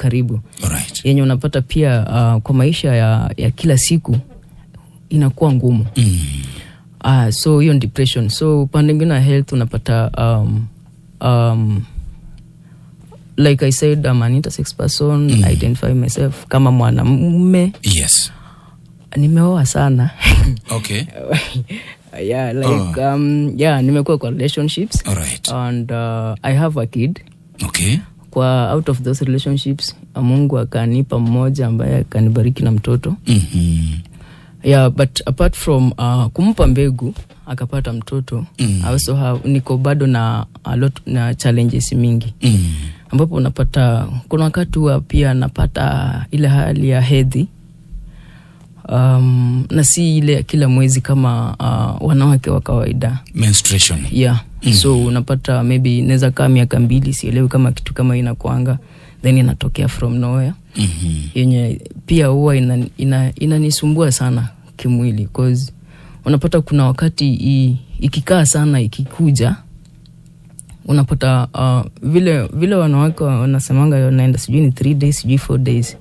Karibu yenye unapata pia kwa maisha ya kila siku inakuwa ngumu. So hiyo ni depression. So upande mwingine wa health unapata, like I said, I'm an intersex person. I identify myself kama mwanamume. Nimeoa sana. Yeah, like, yeah, nimekuwa kwa relationships and I have a kid. Kwa out of those relationships, Mungu akanipa mmoja ambaye akanibariki na mtoto. Yeah, but apart from kumpa mbegu akapata mtoto, I also have, niko bado na a lot na challenges mingi ambapo unapata kuna wakati huwa pia napata ile hali ya hedhi, na si ile ya kila mwezi kama wanawake wa kawaida. Menstruation. Yeah. So unapata maybe inaweza kaa miaka 2, sielewi kama kitu kama inakuanga, then inatokea from nowhere, yenye pia huwa inanisumbua sana kimwili, 'cause unapata kuna wakati ikikaa sana, ikikuja, unapata vile vile wanawake wanasemanga wanaenda sijui ni 3 days, sijui 4 days,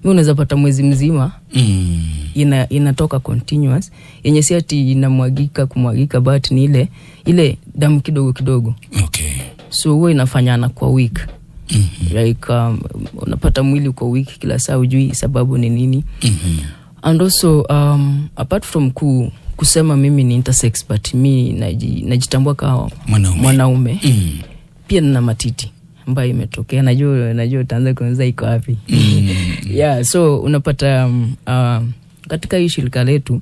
mi unaweza pata mwezi mzima inatoka continuous, yenye si ati inamwagika kumwagika, but ni ile ile damu kidogo kidogo. So huwa inafanyana kwa week, like unapata mwili uko weak kila saa, ujui sababu ni nini. And also, apart from kusema mimi ni intersex, but mi najitambua kama mwanaume. Mwanaume. Pia nina matiti ambayo imetokea. Najua utaanza kuanza iko wapi. Yeah, so unapata katika hii shirika letu